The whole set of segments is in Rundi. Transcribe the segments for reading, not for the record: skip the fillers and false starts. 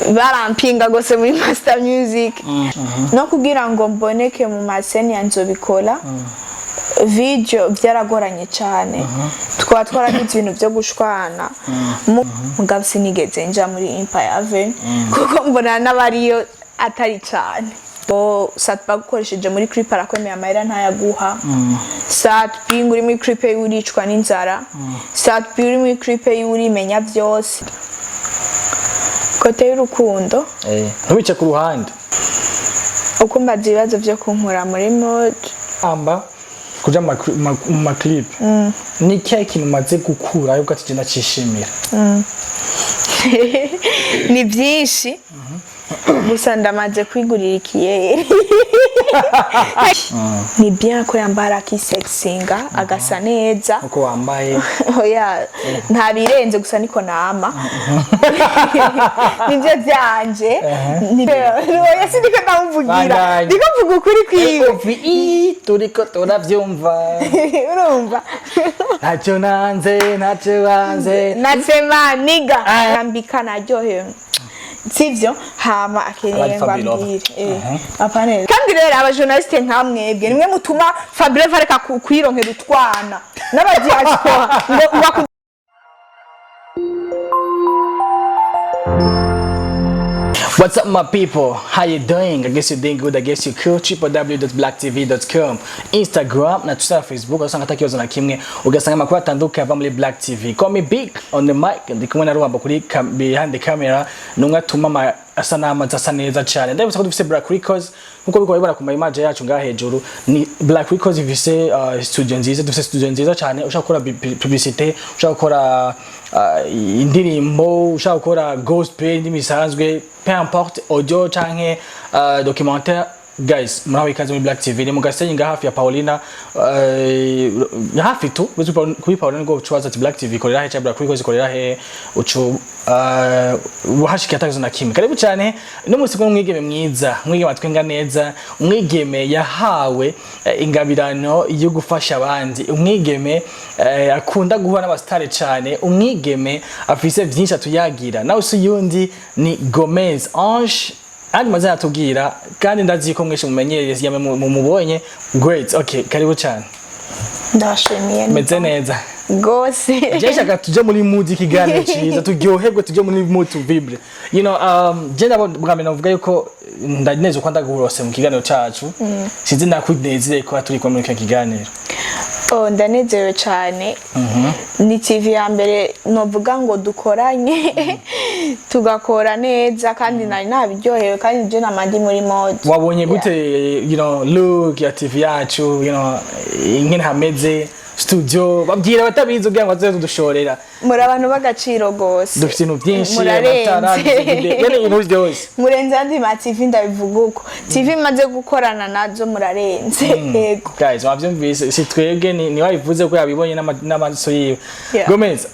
Barampinga gose muri Master Music no kugira ngo mboneke mu maseni ya nzobikora video byaragoranye cyane. Twaba twaragize ibintu byo gushwana. Mugabo sinigeze nja muri Empire Avenue kuko mbona n'abariyo atari cyane. Bo Sat-B agukoresheje muri clip arakwemeye, amahera ntayaguha. Sat-B ngo uri muri clip yiwe uricwa n'inzara. Sat-B uri muri clip yiwe urimenya byose. Côté y'urukundo. Ntubice ku ruhande. Uko mbaza ibibazo byo kunkura muri mode. Amba kuja mu ma clip, ni ikihe kintu umaze gukura yuko ati je ndacishimira? Ni byinshi, gusa ndamaze kwigurira ikiyeri. Ni bien ko yambara akisexisinga agasa neza. Uko wambaye. Oya, nta birenze, gusa niko nama nibyo byanje. Oya, siniko ndamuvugira. Bandanye. Ndiko mvuga ukuri kwiwe. OVI turiko turavyumva. Urumva. Ntacyo nanze, ntacyo banze. Nasema niga yambika naryohewe, sivyo? Hama akeneye Abari ngo Fabulova. ambwire apane. Kandi rero abajournaliste nka mwebwe nimwe mutuma Fabulova areka kwironkera utwana n'abadiaspora ngo What's up, my people? How you doing? I guess you're doing good. I guess you're cool. www.blacktv.com, Instagram na Twitter, Facebook, usanga atakibazo na kimwe, ugasanga amakuru atandukanye ava muri Black TV. Call me Big on the mic. Ndi kumwe na Ruhambo kuri behind the camera. Numwe atuma ama asa n'amazi asa neza cyane. Ndabutse ko dufise Black Records nkuko biko bibona ku ma image yacu ngaha hejuru. Ni Black Records ifise studio nziza, dufise studio nziza cyane. Ushaka gukora publicité, ushaka gukora indirimbo, ushaka gukora gospel, indirimbo isanzwe, peu importe, audio canke documentaire, guys, muraho ikaze muri Black TV. Ni mu Gasenyi nga hafi ya Paulina, hafi tu uzi kuri Paulina ngo ucubaza ati Black TV ikorera he cyangwa Black Records ikorera he, ucu uhashika atakizo na kimwe. Karibu cyane. No musi kumwe umwigeme mwiza, umwigeme atwenga neza, umwigeme yahawe ingabirano yo gufasha abandi, umwigeme akunda guhura n'abasitari cyane, umwigeme afise vyinshi atuyagira. Nawe si yundi, ni Gomez Ange, andi mazina atubwira, kandi ndazi ko mwese mumenyereye yame mumubonye. Great, okay, karibu cyane. Ndabashimiye. Meze neza. Gose. Je shaka tuje muri mood ikiganiro cyiza, turyoherwe, tuje muri mood to vibre. Je ndabo bwa mbere navuga yuko ndaneze ko ndaguhurose mu kiganiro cacu. Sinzi nakunezere ko turi kumwe muri kino kiganiro. Oh, ndanezerewe cyane. Ni TV ya mbere novuga ngo dukoranye tugakora neza, kandi nari nabiryohewe, kandi je nama ndi muri mode. Wabonye gute look ya TV yacu, ingene hameze studio? Babwira abatabizi kugira ngo baze kudushorera. Muri abantu b'agaciro gose. Dufite ibintu byinshi, amatara, Murarenze. bene ibintu byose. Murenze andi ma TV, ndabivuga uko TV maze gukorana nazo, murarenze, yego. Guys, wavyumvise, si twebwe, ni wabivuze ko yabibonye n'amaso yiwe. Gomez,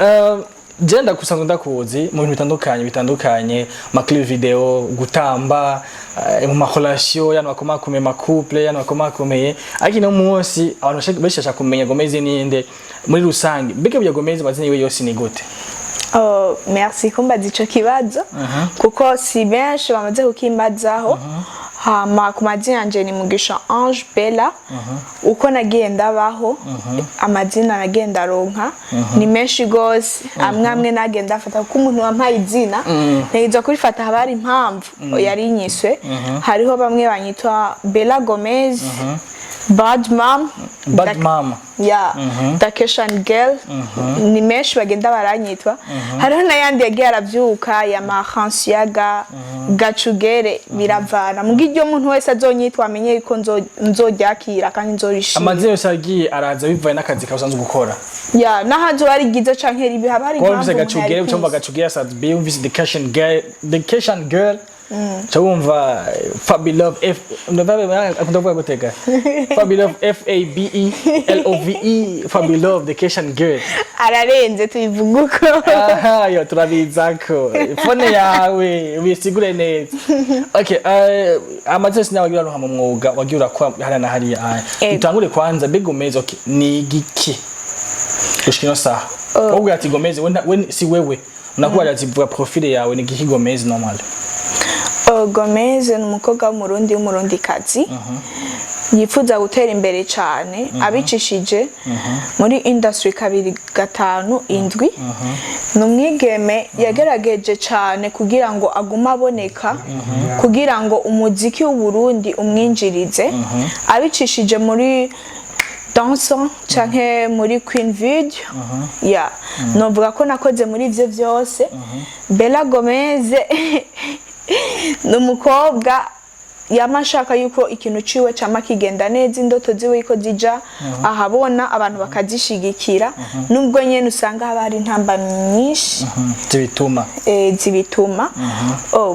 je ndakusanzwe ndakuzi mu bintu bitandukanye bitandukanye, ma clip video, gutamba, mu ma relation y'abantu bakomakomeye, ma couple y'abantu bakomakomeye, ariko ino munsi abantu benshi bashaka kumenya Gomez ninde muri rusange. Mbega burya Gomez amazina yiwe yose ni gute? Oh, merci kumbaza ico kibazo kuko si benshi bamaze kukimbazaho. Hama ku mazina yanje ni Mugisha Ange Bella. Uko nagiye ndabaho, amazina nagiye ndaronka ni menshi gose. Amwe amwe nagenda afata kuko umuntu wampaye izina ntegerezwa kurifata, haba hari impamvu yari inyiswe. Hariho bamwe banyitwa Bella Gomez, Bad Mom. Bad Mama. Ya, Dakeshan Girl, ni menshi bagenda baranyitwa. Hariho n'ayandi yagiye aravyuka ya Mahansiyaga Gacugere, biravana. Muga iryo muntu wese azonyitwa amenye yuko nzoryakira kandi nzorishima. Amazina yose agiye araza bivaye n'akazi kawe usanzwe gukora. Ya, n'ahazoba ari ryiza canke ribi, haba hari Kuba impamvu wumvise umuntu Gacugere, yarikwiye. ucumva Gacugere Sat-B, wumvise The Cashian Girl, The Cashian Girl, uca wumva Fabi Love F, akunda kuvuga gutega Fabi Love, Fabelove, Fabi Love The Cashian Girl. Ararenze, tubivuga uko. Aha, yo turabizako phone yawe ubisigure neza. Okay, amazina sinawe wagira uronka mu mwuga wagiye urakora hariya na hariya aya. Ego. Utangure kwanza, mbega Gomez, okay, ni igiki gushika ino saha wowe ati Gomez we si wewe nakubaza ati vuga profile yawe, ni igiki Gomez normal? Gomez ni umukobwa w'Umurundi, w'Umurundikazi, yifuza gutera imbere cyane abicishije muri industry 257. Ni umwigeme yagerageje cyane kugira ngo agume aboneka, kugira ngo umuziki w'Uburundi umwinjirize, abicishije muri danse canke muri queen video. Ya, novuga ko nakoze muri ivyo vyose. Bella Gomez ni umukobwa yama ashaka yuko ikintu ciwe cama kigenda neza, indoto ziwe ko zija ahabona, abantu bakazishigikira, nubwo nyene usanga haba hari intambamyi nyinshi zibituma. Zibituma. Oh,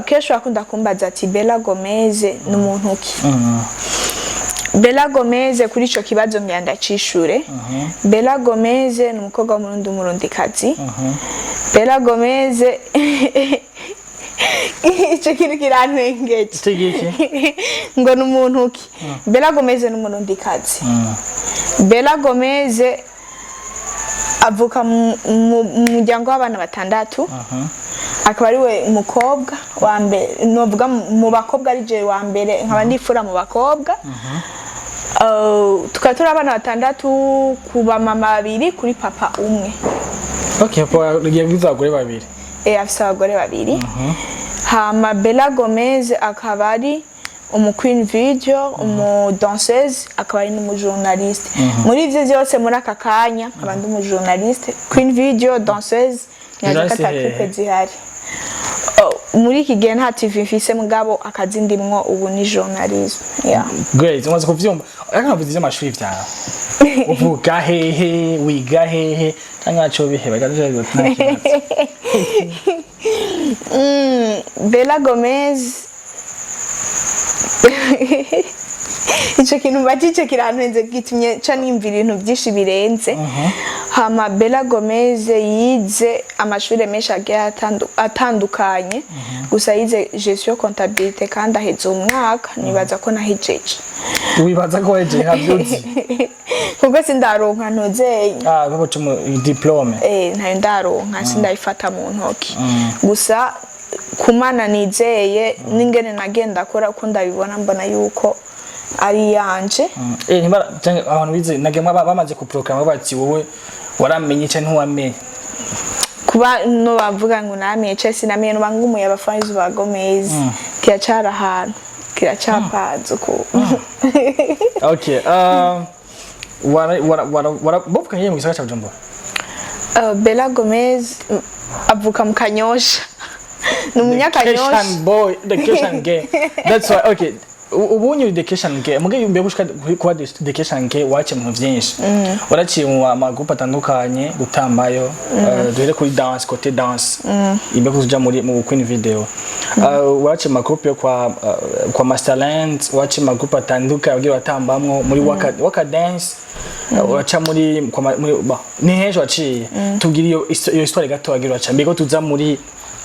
kenshi bakunda kumbaza ati: "Bella Gomez ni umuntu ki?" Bella Gomez, kuri ico kibazo ngira ndacishure. Bella Gomez ni umukobwa w'Umurundi, w'Umurundikazi. Bella Gomez, ico kintu kirantwengeje. Iki? Ngo ni umuntu ki? Bella Gomez ni Umurundikazi. Bella Gomez avuka mu muryango w'abana batandatu, akaba ari we mukobwa wa mbere. Novuga mu bakobwa ari je wa mbere, nkaba ndifura mu bakobwa. Tukaba turi abana batandatu ku bamama babiri kuri papa umwe. Okay, papa yagize abagore babiri? Afise abagore babiri. Hama Bella Gomez akaba ari umu queen video, umu danseuse, akaba ari n'umujournaliste. Muri ivyo vyose, muri aka kanya nkaba ndi umujournaliste, queen video, danseuse, nyaza ko Journaliste ata hehe? clip zihari. Oh, muri iki gihe nta TV mfise, mugabo akazi ndimwo ubu ni journalisme, yeah. Great, umaze kuvyumva. Ariko navuze ivy'amashuri vyawe, uvuka hehe, wiga hehe, cyangwa ntaco biheba? Nta kibazo. Bella Gomez, ico kintu mbajije kirantwenze, gitumye ca nimvira ibintu byinshi birenze. Hama Bella Gomez yize amashuri menshi agiye atandukanye, gusa yize gestion comptabilité kandi aheza umwaka. Nibaza ko nahejeje. Wibaza ko wejeje, ntavyuzi? Kuko sindaronka ntuzeye. Ah, babo mu diplôme? Ntayo ndaronka, sindayifata mu ntoki. Gusa kumana nizeye n'ingene nagenda akora, uko ndabibona, mbona yuko ari yanje. Ntibara canke abantu bize nagemwe bamaze kuprograma bati: "Wowe waramenye canke ntiwamenye?" Kuba no bavuga ngo namenye canke sinamenye, noba ngumuye abafanizi ba Gomez, kiracara ahantu, kiracapanze uku. Okay, wara wara wara wara bovuka mu gisagara ca Bujumbura? Bella Gomez avuka mu Kanyosha, ni umunyakanyosha. Keshan boy, the Keshan gay. That's why, okay. Ubunye uri the Keshan gay. Muge yumbiye gushika kuba the Keshan gay, waciye mu bintu vyinshi. Waraciye mu magroupe atandukanye gutambayo. Duhere kuri dance, côté dance. Imbere kuja muri mu Queen Video. Waraciye mu magroupe yo kwa Masterland, waciye mu magroupe atandukanye wagiye watambamwo muri Waka Waka Dance. Uraca muri kwa muri ba ni henshi waciye. Tubwire iyo histoire gato wagiye uraca. Mbego tuza muri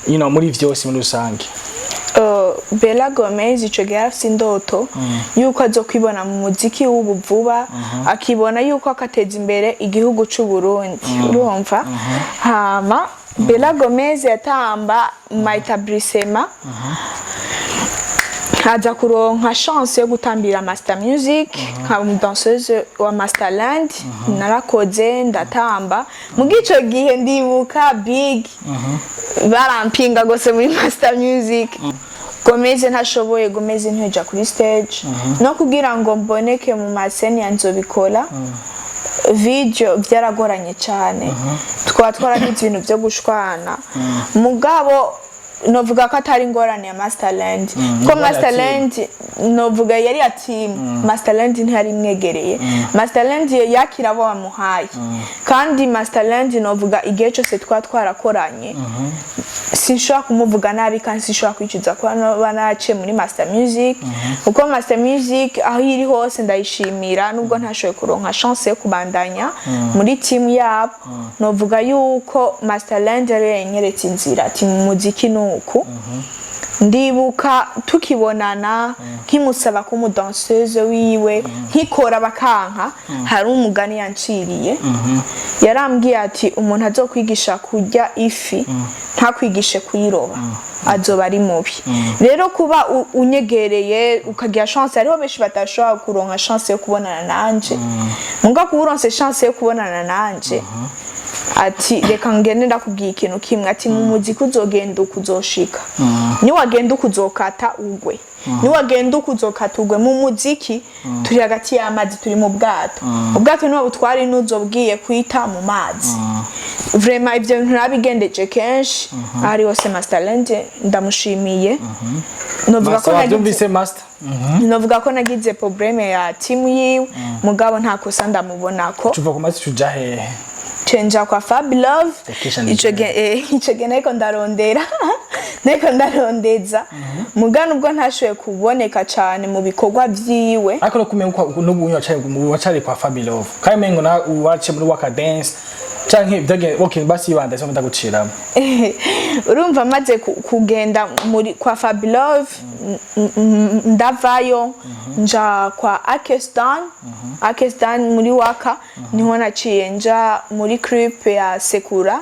muri vyose muri rusange. Bella Gomez ico gihe afise indoto yuko azokwibona mu muziki w'ubu vuba, akibona yuko akateza imbere igihugu c'u Burundi, urumva. Hama Bella Gomez yatamba mu ma établissement, aza kuronka chance yo gutambira Master Music nka danseuse wa Masterland. Narakoze, ndatamba. Mugi ico gihe ndibuka big barampinga gose muri Master Music: "Gomez ntashoboye, Gomez ntiyoja kuri stage." No kugira ngo mboneke mu maseni ya nzobikora video byaragoranye cyane, twaba twaragize ibintu byo gushwana. Mugabo novuga ko atari ingorane ya Masterland, ko ingorane ya Masterland novuga yari ya team. Masterland ntiyari imwegereye. Masterland yakira abo bamuhaye, kandi Masterland novuga igihe cyose twaba twarakoranye sinshobora kumuvuga nabi, kandi sinshobora kwicuza kuba noba naraciye muri Master Music, kuko Master Music aho iri hose ndayishimira, nubwo ntashoboye kuronka chance yo kubandanya muri team yabo. Novuga yuko Masterland yari yanyeretse inzira ati mu muziki nuku. Ndibuka tukibonana, nkimusaba ko umudanseuse wiwe, nkikora bakanka. Hari umugani yanciriye, yarambwiye ati: "Umuntu azokwigisha kurya ifi ntakwigishe kuyiroba, azoba ari mubi." Rero kuba unyegereye ukagira chance, hariho benshi batashobora kuronka chance yo kubonana nanje, muga kuba uronse chance yo kubonana nanje, ati: "Reka ngende ndakubwiye ikintu kimwe," ati: "Mu muziki uzogenda uko uzoshika, niwagenda uko uzokata ugwe, niwagenda uko uzokata ugwe. Mu muziki turi hagati y'amazi, turi mu bwato, ubwato niwo butwara, n'uzobwiye kwita mu mazi." Vraiment ibyo bintu nabigendeje kenshi aho ari hose. Masterland ndamushimiye. Novuga ko Master, nagize wabyumvise, Master? Novuga ko nagize problème ya timu yiwe, mugabo nta kosa ndamubonako. Tuva ku Master tuja hehe? Cenja kwa Fab Love. Vacation. Ico gihe nariko ndarondera, nariko ndarondeza, mugabo ubwo ntashoboye kuboneka cane mu bikorwa vyiwe. Ariko no kumenya uko n'ubu wacari kwa Fabi Love, kandi mengo na wace muri Waka Dance canke byage. Okay, basi ibanda so ndaguciramo. Urumva, maze kugenda muri kwa Fab Love, ndavayo nja kwa Akestan. Akestan muri Waka niho naciye nja muri clip ya Sekura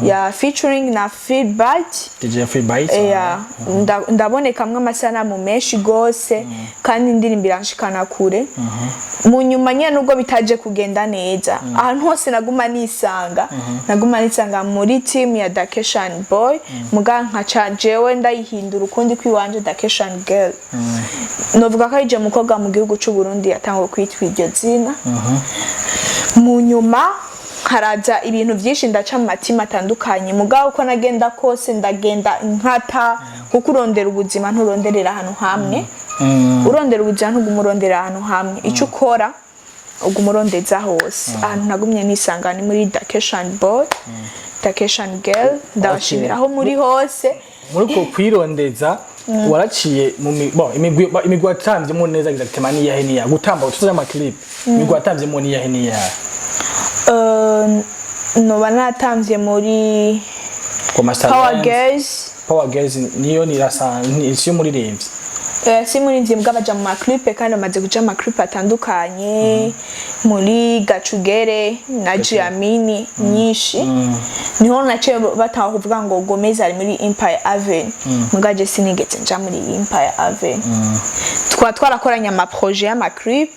ya featuring na Feedback. DJ Free Bites. Yeah, ndabonekamwo amasanamu menshi gose, kandi indirimbo iranshikana kure. Mu nyuma nyene, nubwo bitaje kugenda neza, ahantu hose naguma nisanga muri team ya Dakeshan Boy, muga nkaca jewe ndayihindura ukundi kwiwanje, Dakeshan Girl. Novuga ko ari je mukobwa mu gihugu c'u Burundi yatanguye kwitwa iryo zina. Mu nyuma haraza ibintu byinshi, ndaca mu matima atandukanye, mugabo uko nagenda kose ndagenda nkata, kuko urondera ubuzima nturonderera ahantu hamwe. Urondera ubuzima ntuguma urondera ahantu hamwe, icyo ukora uguma urondeza hose. Ahantu nagumye nisanga ni muri Dakeshan Boy, Dakeshan Girl. Ndabashimira aho muri hose. Muri uko kwirondeza waraciye mu bon, imigwi watamvyemo neza exactement ni iyahe? Niyahe gutamba utuze ama clip, imigwi watamvyemo ni iyahe, ni iyahe? Noba natamvye muri Kwa Master Power Lens. Girls. Power Girls niyo nirasa ni siyo muririmbyi? Si muri mbwa, baja mu maclip, kandi bamaze kuja mu maclip atandukanye, muri Gacugere na Jiamini nyinshi. Niho naciye batanga kuvuga ngo Gomez ari muri Empire Avenue, muga je sinigeze nja muri Empire Avenue. Twaba twarakoranye amaprojet y'amaclip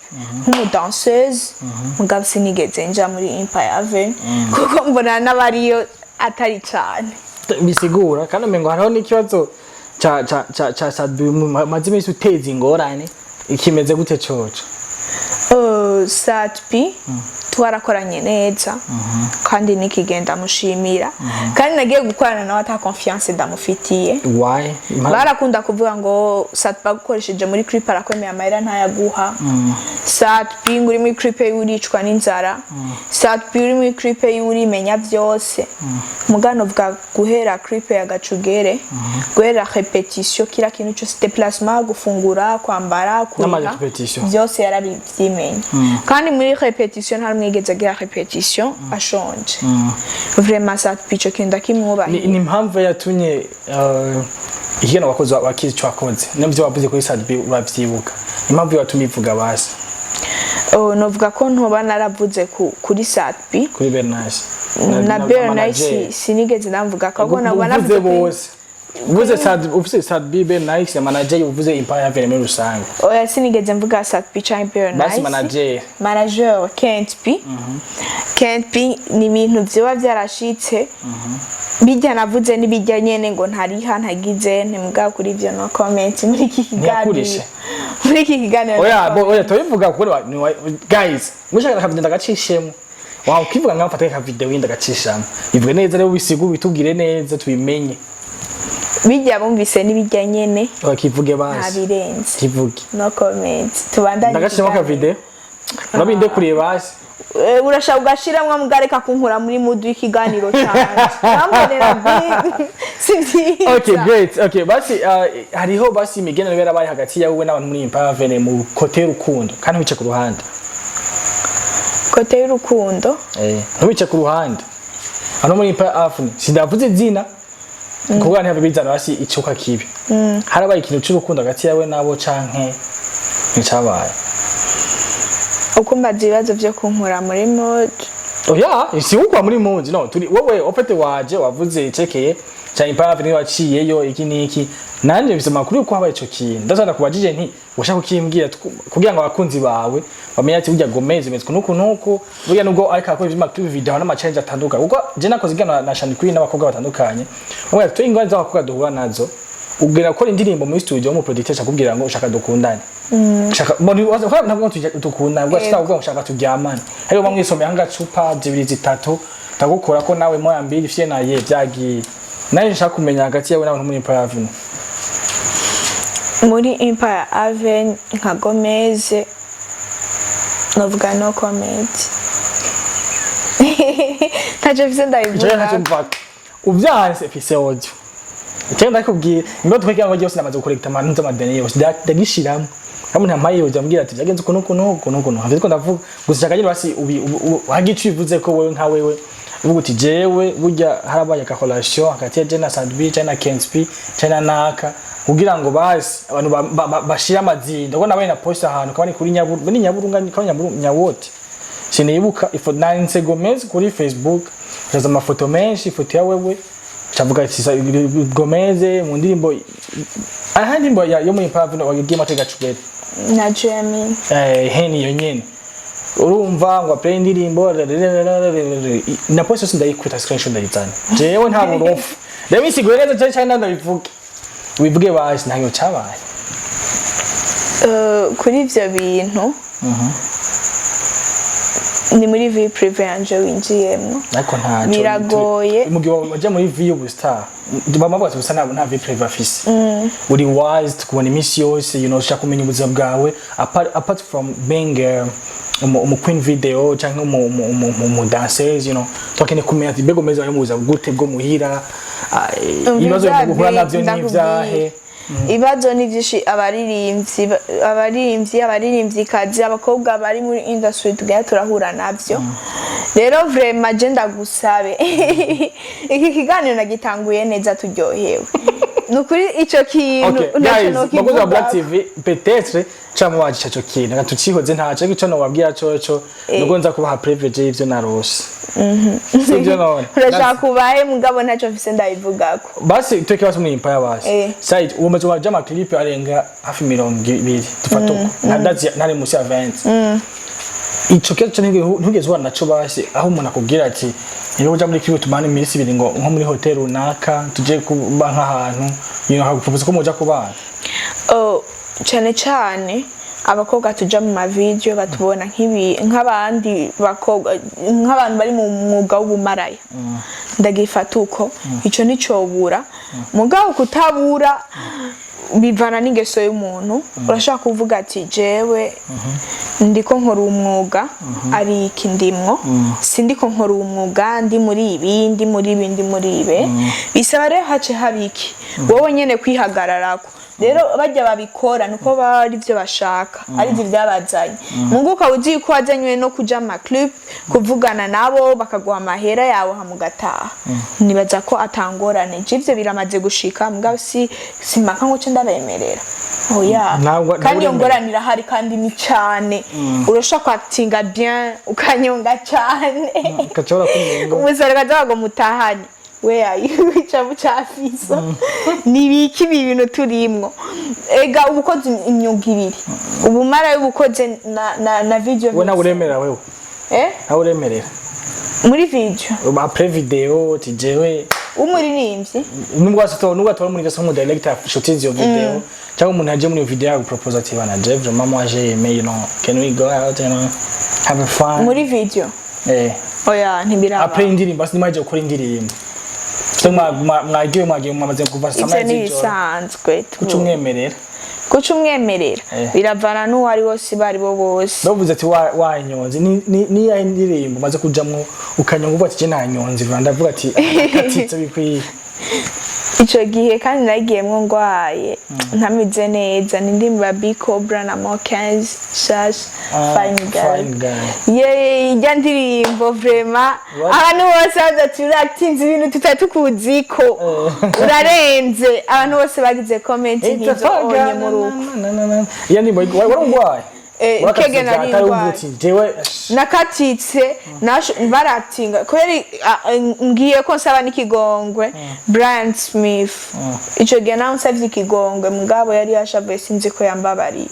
nk'umudanseuse, mugabo sinigeze nja muri Empire Avenue kuko mbona n'abariyo atari cane. Bisigura kandi umengo hariho n'ikibazo ca Sadu maze iminsi uteza ingorane, ikimeze gute coco? Satpi twarakoranye neza, kandi nikigenda mushimira, kandi nagiye gukorana nawe ata confiance ndamufitiye. Why? Barakunda kuvuga ngo Satpi agukoresheje muri clip arakwemeye, amahera ntayaguha. Satpi ngo uri muri clip yiwe uricwa n'inzara. Satpi uri muri clip yiwe urimenya byose. Mugano bwa guhera clip ya Gacugere, guhera répétition, kila kintu cyose, déplacement, gufungura, kwambara, kuriha, N'ama répétition. byose yarabivyimenye. Kandi muri répétition nta mwigeze agira répétition ashonje. Vraiment Satpi ico kintu ndakimwubahiye. Ni impamvu yatumye ikigano wakoze wakizi ico wakoze n'ivyo wavuze kuri Sadbi, uravyibuka impamvu yatumye ivuga basi? Oh, novuga ko ntoba naravuze kuri Satpi. Kuri Bernice. Na Bernice sinigeze ndavuga ko ahubwo naba uvuze navuze bose, uvuze Sadbi, uvuze Sadbi, Bernice na manager, uvuze Empire Avenue muri rusange. Oya, sinigeze mvuga Satpi canke Bernice. Basi manager. Manager Kent P. Kent P ni ibintu vyoba vyarashitse, bijya navuze n'ibijya nyene ngo ntariha ntagize ntimbwa. Kuri ivyo no comment muri iki kiganiro. Ntiyakurishe. Muri iki kiganiro Oya. no Bo oya, tubivuga kuko guys mushaka akavideo ndagacishemo, wawe ukivuga ngaho mfate akavideo yindi agacishamo, bivuge neza rero, bisigu bitubwire neza tubimenye. Bijya bumvise n'ibijya nyene. Oya, kivuge basi. Ntabirenze. Kivuge. No comment, tubandanye ndagacishamo ikiganiro. akavideo, urabinde kuriye basi. Urashaka ugashiramwo, mugareka kunkura muri mood y'ikiganiro canje, urambonera big, si vyiza. Okay, great. Okay, basi hariho basi imigenderanire yarabaye hagati yawe n'abantu muri Empire Avenue mu côté y'urukundo, kandi ntiwice ku ruhande. Côté y'urukundo? Ntiwice ku ruhande, hano muri Empire Avenue sindavuze izina. Kuvuga ntihabe bizana basi icuka kibi. Harabaye ikintu c'urukundo hagati yawe nabo canke nticabaye? Uko mbaza ibibazo vyo kunkura muri mood. Oya, si ukwa muri munzi, no turi wowe ofete waje wavuze icekeye cyane impamvu niyo waciyeyo iki niki. Nanje mfise amakuru yuko habaye ico kintu. Ndashaka kubajije nti ushaka kukimbwira kugira ngo abakunzi bawe bamenye ati burya Gomez imeze nuku nuku, burya nubwo ariko akora ivyuma clip video n'ama challenge atandukanye, kuko je nakoze igana na Shani Queen n'abakobwa batandukanye. Bamwe ati ingorane z'abakobwa duhura nazo, ugera gukora indirimbo muri studio, mu producteur akubwira ngo ushaka dukundane, shaka mbona ntabwo dukundana, ubwo ashaka kuvuga ngo ushaka turyamane, ariko bamwisomeye nk'agacupa zibiri zitatu ndagukora ko nawe moya mbiri fye naye byagiye. Nawe nshaka kumenya hagati yawe n'abantu muri Empire Avenue. Muri Empire Avenue nka Gomez, novuga no comment, ntacyo mfise Icyo ndabivuga. Ntacyo mvaka ubyanse, mfise audio. Icyo ndakubwira, imba twekera ngo yose namaze gukorekta amantu z'amadeni yose, ndagishiramo hamwe ntampaye yoja ambwira ati byagenze ukuntu ukuntu ukuntu ukuntu. Havye ko ndavuga gusa shaka nyine basi ubi hagiye ubivuze ko wewe nka wewe uvuga uti jewe burya harabaye aka relation hagati ya Jena Sandby cyangwa na Kenspi cyangwa na Naka, kugira ngo basi abantu bashire amazinda, kuko nabaye na post ahantu kaba ni kuri Nyaburu, ni Nyaburunga, kaba Nyaburu Nyawote, sinibuka. Ifo nanditse Gomez kuri Facebook, haza amafoto menshi, ifoto ya wewe, cavuga ati Gomez mu ndirimbo, aha ndirimbo yo muri Pavino wagiye matega cubere Na Jeremy. Heni iyo nyene urumva ngo play indirimbo na post yose ndayikubita screenshot ndayizana. Jewe nta burofu, rero bisiguye neza cyane cyane, ndabivuge wivuge basi ntayo cabaye. Kuri ivyo bintu ni muri vie privée yanje winjiyemwo. Ariko ntaco. Biragoye. Mu gihe waje muri vie y'ubustar, bama bavuga ati gusa nta vie privée afise, uri wise tukubona iminsi yose, ushaka kumenya ubuzima bwawe apart from being umu queen video cyangwa umu danseuse, twakeneye kumenya ati mbega umeze mu buzima gute bwo muhira, ibibazo guhura navyo n'ivyahe? Ibibazo ni byinshi. Abaririmbyi, abaririmvyikazi, abakobwa bari muri industry tugenda turahura navyo. Rero vraiment je ndagusabe, iki kiganiro nagitanguye neza turyohewe, ni ukuri ico kintu Okay, ntacyo guys, bakozi ba Black nokivuga. TV, peut-être camwe waje ico kintu reka tucihoze, ntaco. Ariko ico nobabwira coco nuko nza kubaha privilege y'ivyo narose, sivyo none? Urashaka kubahe, mugabo ntacyo mfise ndabivugako. Basi tweke basi muri Empire basi. Side uwo maze waje amaklipe arenga hafi 20, dufata uko ntazi ntari musi ya 20. Ico kibazo ntugeze uhura naco basi, aho umuntu akubwira ati niba uja muri clip tumane iminsi 2, ngo nko muri hotel runaka tuje kuba nk'ahantu, akagupropose ko muja kubana? Oh, cyane cyane abakobwa tuja mu mavideo batubona nk'ibi nk'abandi bakobwa, nk'abantu bari mu mwuga w'ubumaraya. Ndagifata uko ico nicobura, mugabo kutabura bivana n'ingeso y'umuntu. Urashaka kuvuga ati jewe ndiko nkora umwuga, ari iki ndimwo, sindiko nkora umwuga, ndi muri ibi, ndi muri ibi, ndi muri ibi. Bisaba rero hace haba iki wowe nyene kwihagararako. Rero bajya babikora nuko baba ari byo bashaka, ari byo byabazanye. Mungu ukaba uzi ko wazanywe no kuja mu maclub, kuvugana nabo bakaguha amahera yawe hama ugataha, nibaza ko atangorane. Je ivyo biramaze gushika, mugabo si simpaka ngo ce ndabemerera, oya. Kandi iyo ntabwo. Ngorane irahari kandi ni cane. Urashobora kwakitinga bien ukanyonga cane, Gashobora kunyonga. Umusore kaza ngo mutahane, we wica mucafiso nibiki ibi bintu turimwo. Ega uba ukoze imyuga ibiri, ubumara ubukoze na video. We nawe uremerera wewe? Eh? Nawe uremerera? Muri video? Après video ati jewe Umuririmbyi. Nubwo atora muri gasa nk'umu director shooting iyo video, cyangwa umuntu yaje muri iyo video yagupropose ati bana, je vraiment moi j'ai aimé, can we go out, have a fun? Muri video? Eh. Oya, ntibiraba. Après indirimbo, basi nimaje gukora indirimbo, mwagiye mwamaze kuva Ivyo saa ni z'ijoro. ibisanzwe. Kuca umwemerera? Kuca umwemerera biravana n'uwo ari wose, bari bo bose. Bavuze ati wanyonze ni ya indirimbo maze kujamwo ukanyonga uvuga ati je nanyonze vuba, ndavuga ati katitse bikwiye. Ico gihe kandi nagiyemwo ngwaye, ntameze neza. Ni indirimbo ya B Cobra na Mokens Shash. Ah, Fine Girl. Fine Girl. Ye, ijya ndirimbo vraiment, What? abantu bose baza ati: "Uratinze, ibintu tutari tukuziko, urarenze." Abantu bose bagize comment nk'izo onye muri uko. Iyo ndirimbo wari urwaye? Eh, kege nari ndwaye. Jewe Nakatitse baratinga kubera ngiye ko nsaba n'ikigongwe Brian Smith. Ico gihe nawe nsavye ikigongwe, mugabo yari yashavuye, sinzi ko yambabariye.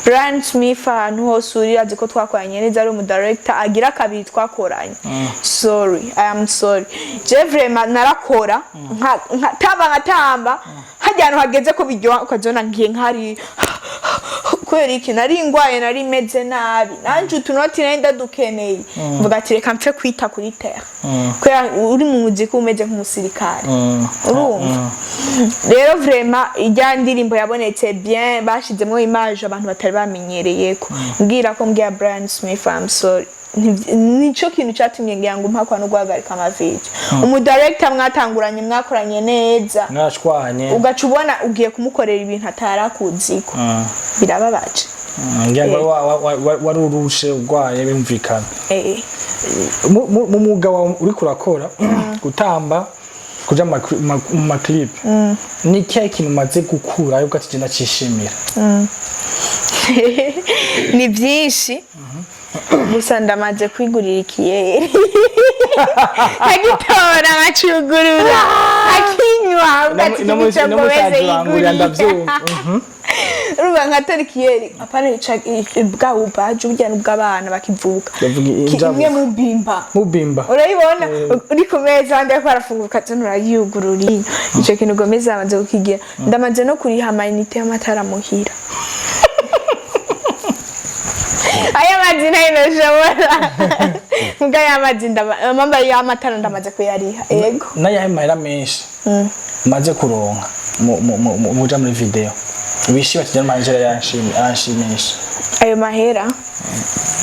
Brian Smith, ahantu hose uri, azi ko twakoranye neza, ari umudirector agira kabiri twakoranye. Sorry, I am sorry. Je vraiment narakora nkatamba, nkatamba, hajya ahantu hageze ko biryoha ukazona ngiye nkari kubera iki nari ngwaye, nari meze nabi. Nanje utunoti nari ndadukeneye, mvuga ati: "Reka mpfe kwita kuri terre," kubera uri mu muziki umeze nk'umusirikare. Urumva rero, vraiment ijya ndirimbo yabonetse bien, bashizemo image abantu batari bamenyereyeko. Mbwira ko mbwira Brian Smith: "I'm sorry." Nico kintu catumye ngira ngo mpakwa no guhagarika amavideo. Umudirector mwatanguranye, mwakoranye neza, mwashwanye, ugaca ubona ugiye kumukorera ibintu atarakuziko, birababaje. Ngira ngo wari urushe, urwaye, bimvikana. Mu mwuga wawe uriko urakora, gutamba, kuja mu maclip, ni ikihe kintu umaze gukura yuko ati: "Je ndacishimira"? Ni byinshi, gusa ndamaze kwigurira ikiyeri, nkagitora, nkacugurura, nkakinywa, ugati No ngo wese mutajurangurira yigurira. Ndavyumva. Urumva, nkatora ikiyeri, apana bwa bubaji burya n'ubw'abana bakivuka. Ndavuga injabuka. Imwe mubimba. Mubimba. Urayibona uri ku meza, abandi bariko barafungura, ukazona urayugurura. Ico kintu gomeza amaze kukigira. Ndamaze no kuriha amayinite y'amatara muhira. Aya mazi nayo nashobora mbwa y'amazi, amamba y'amatara ndamaze kuyariha, yego. N'ayahe mahera menshi umaze kuronka muja muri video wishima ati: "Amahera aranshimisha"? Ayo mahera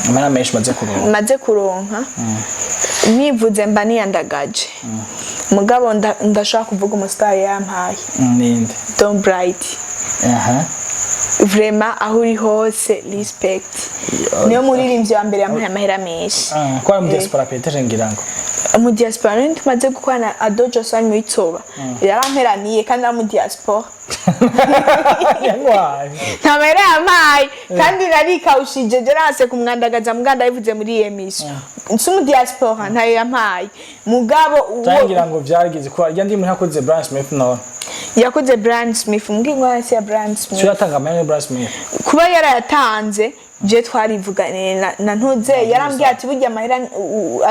Amahera menshi umaze kuronka? Maze kuronka, nivuze mba niyandagaje, mugabo ndashobora kuvuga umusitari yampaye. Ninde? Don Bright. Vraiment, aho uri hose, respect. Niyo muririmbyi wa mbere yampaye amahera menshi. Ah, ko ari mu diaspora peut-être, ngira ngo. Mu diaspora nari tumaze gukorana, Ado Josan Mwitsoba yaramperaniye kandi ari mu diaspora. Yangwaye. Nta mahera yampaye kandi narikawushije, je nase kumwandagaza, muganda ndabivuze muri iyi émission. Nsi mu diaspora ntayo yampaye, mugabo uwo Cyangwa ngira ngo vyarigeze ko irya ndirimbo ntakoze Brian Smith none? Yakoze Brian Smith, mbwirwa hasi ya Brian Smith. Cyo yatanga amahera ya Brian Smith? Kuba yarayatanze, je twarivuganiye na ntuze, yarambwiye ati: "Burya amahera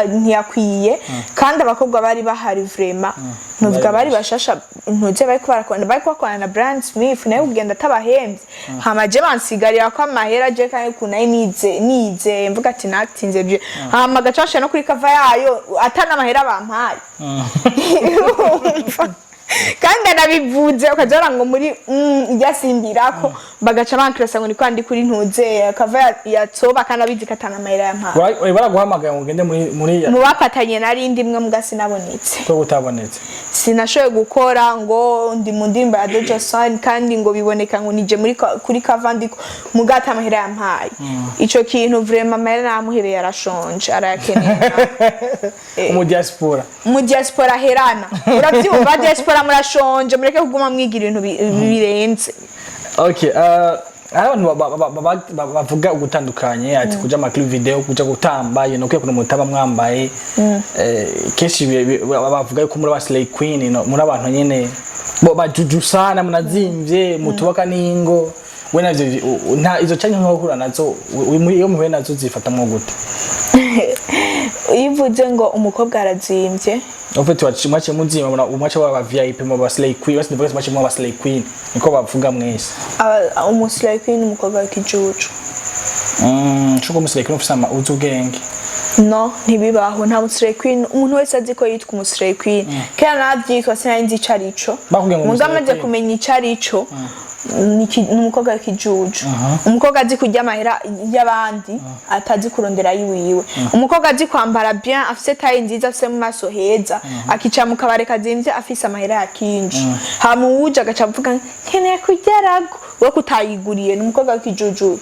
ntiyakwiye." Kandi abakobwa bari bahari, vraiment ntuvuga bari bashasha, ntuze bariko barakorana, bariko bakorana na Brian Smith, nawe kugenda atabahembye. Hama je bansigarira ko amahera, je kandi ukuntu nari nize nize, mvuga ati natinze bye, hama gaca no kuri cover yayo atana amahera bampaye. Urumva? Kandi anabivuze, ukaza ngo muri ijya simbirako, bagaca bankirasa ngo niko ndi kuri ntuze cover ya Tsoba, kandi abizi ko atana amahera yampaye. Baraguhamagaye ngo ugende muri Mu bafatanye nari ndimwe, mbwa sinabonetse. Ko utabonetse? Sinashoboye gukora ngo ndi mu ndirimbo ya Doja Sun, kandi ngo biboneka ngo nije muri kuri cover, ndiko muga ata amahera yampaye. Ico kintu vraiment, amahera namuhereye, arashonje, arayakeneye. Mu diaspora. Mu diaspora herana, urabyumva? Diaspora murashonje, mureke kuguma mwigira ibintu birenze. Okay, hari abantu bavuga ugutandukanye ati kuja ama clip video, kuja gutamba, kuya kuntu mutaba mwambaye. Kenshi bavuga yuko muri aba slay queen, muri abantu nyene bo bajuju sana, munazimvye, mutubaka n'ingo. We navyo nta izo canke nko nazo, iyo muhuye nazo zifatamwo gute? Iyo uvuze ngo umukobwa arazimvye, En fait, mwaciye muzima, mwaciye baba VIP, mu ba slay queen, basi ndavuga mwaciye mu ba slay queen, niko bavuga mwese. Umuslay queen, umukobwa w'ikijuju. Shuko mu slay queen ufise ama uzi ubwenge. No, ntibibaho, nta muslay queen. Umuntu wese azi ko yitwa umuslay queen, kera navyitwa, sinari nzi ico arico. Bakubwiye ngo Muga umuslay amaze queen. kumenya ico arico. Ni umukobwa w'ikijuju, umukobwa azi kurya amahera y'abandi, atazi kurondera yiwiwe, umukobwa azi kwambara bien, afise taille nziza, afise mu maso heza, akicara mu kabare kazimvye, afise amahera ya kinji, hama uwuje agaca avuga: "Nkeneye kurya rago," we kutayiguriye. Ni umukobwa w'ikijuju.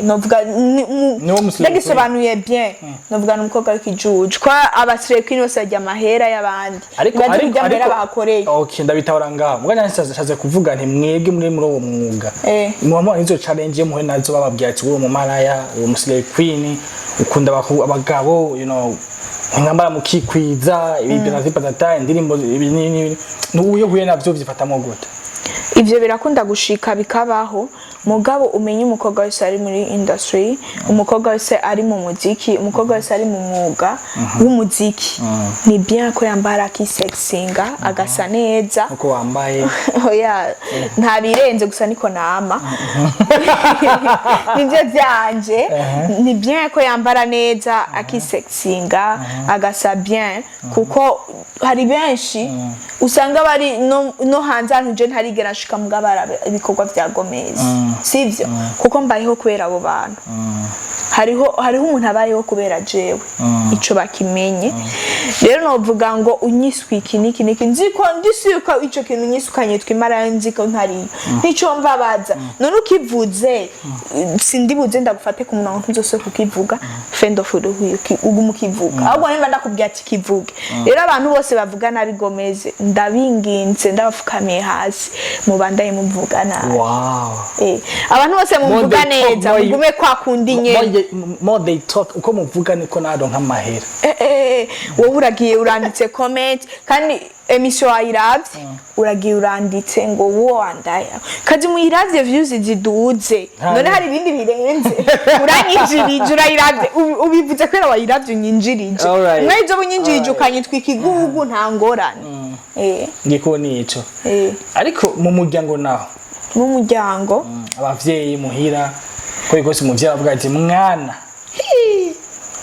Novuga Niwo mu slay queen. Ndagisobanuye bien, novuga ni umukobwa w'ikijuju, ko aba slay queen bose barya amahera y'abandi, Ariko ntibazi ariko kurya amahera ariko bahakoreye. Okay, ndabitahura ngaho. Mbwa nashatse kuvuga nti mwebwe muri uwo mwuga, muba mubona izo challenge muhe nazo, bababwira ati: "Uri umumaraya, uri umu slay queen, ukunda abagabo, ntimwambara mukikwiza, ibi na patata, indirimbo ibi n'ibi." N'uyo huye navyo vyifatamwo gute? Ivyo birakunda gushika, bikabaho. Mugabo umenye, umukobwa wese ari muri industry, umukobwa wese ari mu muziki, umukobwa wese ari mu mwuga w'umuziki, ni bien ko yambara akisexinga, agasa neza. Uko wambaye. Oya, nta birenze, gusa niko nama, nibyo byanje. Ni bien ko yambara neza, akisexinga, agasa bien, kuko hari benshi usanga bari no hanze ahantu je ntarigera nshika, mugabo baraba ibikorwa vya Gomez. Sivyo? Kuko mbayeho kubera abo bantu. Hariho umuntu abayeho kubera jewe, ico bakimenye. Rero novuga ngo unyiswe iki niki niki, nzi ko ndisuka ico kintu unyisukanye twimara, nzi ko ntariyo, ntico mbabaza. None ukivuze, sindibuze ndagufate ku munwa, ntuzose kukivuga. Fend of uguma ukivuga, ahubwo nimba ndakubwiye ati kivuge. Rero abantu bose bavuga nabi Gomez, ndabinginze, ndabafukamiye hasi, mubandaye muvuga nabi. Abantu bose muvuga neza, mugume kwa kundi nyene. More they talk, uko muvuga niko naronka amahera. Wowe uragiye uranditse comment, kandi émission wayiravye, uragiye uranditse ngo uwo wandaya kazi muyiravye, views ziduze. None hari ibindi birenze? Uranyinjirije, urayiravye, ubivuze kubera wayiravye, unyinjirije. Mwe ivyo bunyinjirije, ukanyitwa ikigugu, nta ngorane. Ngiko nico. Ariko mu muryango naho? Mu muryango? Abavyeyi muhira, ko kose umuvyeyi avuga ati: "Mwana, hi,